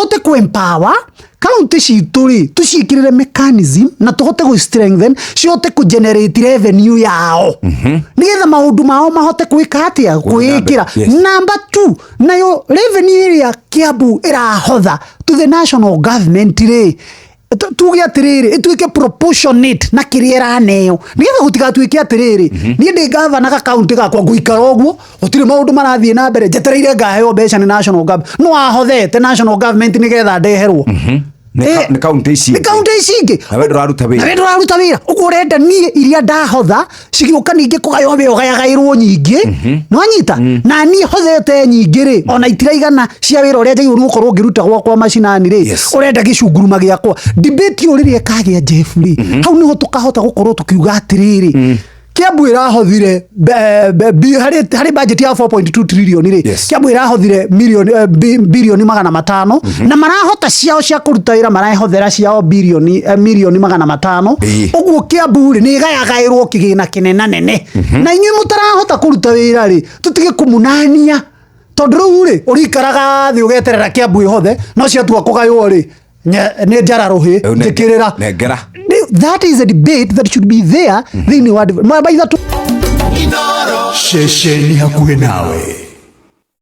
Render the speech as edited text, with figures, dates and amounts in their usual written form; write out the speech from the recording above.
Tũhote kũ empower kaunti citũ rĩ, tũciĩkĩrĩre mechanism na tũhote gũ strengthen cihote kũ generate revenue yao, nĩgetha maũndũ mao mahote gwĩka atĩa? Kwĩĩkĩra. Number two, nayo revenue ĩrĩa Kiambu ĩrahotha to the national government rĩ, tuge atĩrĩrĩ, ĩtuĩke proportionate na kĩrĩa ĩraneo, nĩgetha gũtigatuĩke atĩrĩrĩ, niĩ ndĩ gavana gakaunti gakwa, ngũikara ũguo, gũtirĩ maũndũ marathiĩ na mbere, njetereire ngaheo mbeca nĩ national government. No ahothete national government nĩgetha ndeherwo. Nĩ kaunti ici. Nĩ kaunti ici ingĩ. Na we ndũraruta wĩra. Na we ndũraruta wĩra. Ũguo ũrenda niĩ iria ndahotha cigĩũka ningĩ kũgaywo, we ũgayagaĩrwo nyingĩ, nĩwanyita? Na niĩ hothete nyingĩ rĩ, ona itiraigana cia wĩra ũrĩa njagĩrĩirwo nĩ gũkorwo ngĩruta gwakwa macinani rĩ. Ũrenda gĩcunguruma gĩakwa. Debate ĩyo rĩrĩa ĩkagĩa, Jeff, rĩ, hau nĩho tũkahota gũkorwo tũkiuga atĩrĩrĩ, Kiambu ĩrahothire harĩ budget ya 4.2 trillion rĩ, Kiambu ĩrahothire milioni bilioni 500, na marahota ciao cia kũruta wĩra, marahothera ciao bilioni milioni 500. Ũguo Kiambu rĩ, nĩ ĩgayagaĩrwo kĩgĩna kĩnena nene, na inyuĩ mũtarahota kũruta wĩra rĩ, tũtige kũmunania, tondũ rĩu rĩ, ũrikaraga thĩ ũgeterera Kiambu ĩhothe, no ciatua kũgaywo rĩ, nĩ njara rũhĩ. Rĩu njĩkĩrĩra. Nengera. That is a debate that should be there thĩinĩ wa maithatũ. Ceceni hakuhĩ nawe.